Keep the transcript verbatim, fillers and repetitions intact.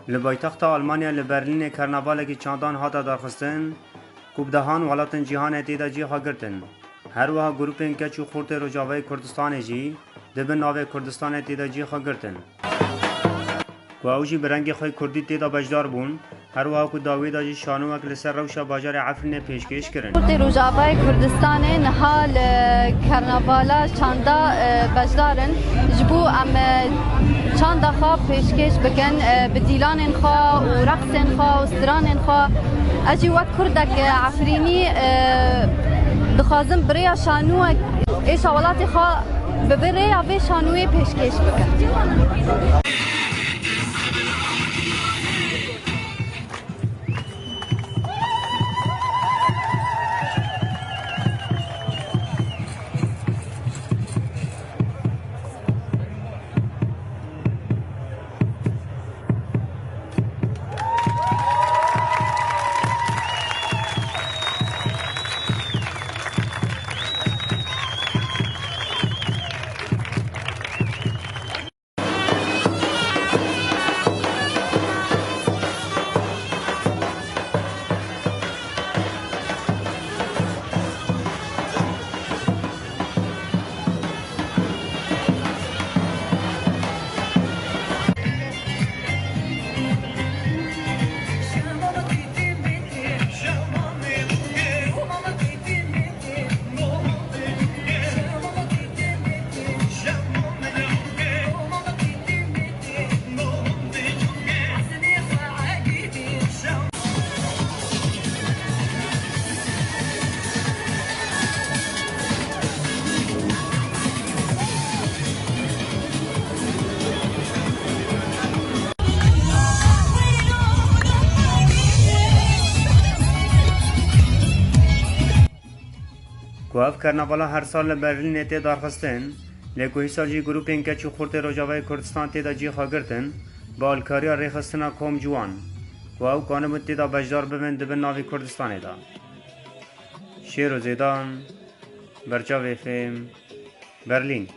Li paytexta Almanya li Berlînê karnavalekî çandan hate darxistin, ku bi dehan welatên cîhanê tê de cî xwe girtin. Her wiha grûpên keç û xortê Rojavayê Kurdistanê jî di bin navê Kurdistanê tê de cî xwe girtin. Ku ew jî bi rengê xwe kurdî tê de beşdar bûn, her wiha ku dawiyê de jî şanowek li ser rewşa bajarê Efrînê pêşkêş kirin. Xortê Rojavayê Kurdistanê niha li karnavala çanda, e, beşdar in. Ji bo em, e, çanda xwe pêşkêş bikin, e, bi dîlanên xwe û reqsên xwe û stranên xwe. Ez jî wek kurdek, e, Efrînî, e, dixwazim bi rêya şanûyek êşa welatê xwe bi vê rêya vê şanûyê pêşkêş bikim. Ku ev karnavala her sal li Berlînê tê darxistin, lê ku hîsal jî grûpên keç û xortê Rojavayê Kurdistan tê de cî xwe girtin, bi alkariya rêxistina Kom Ciwan, ku ew kanibûn tê de beşdar bibin, dibin navê Kurdistanê de. Şêro Zêdan, Berçavê Fêm, Berlîn.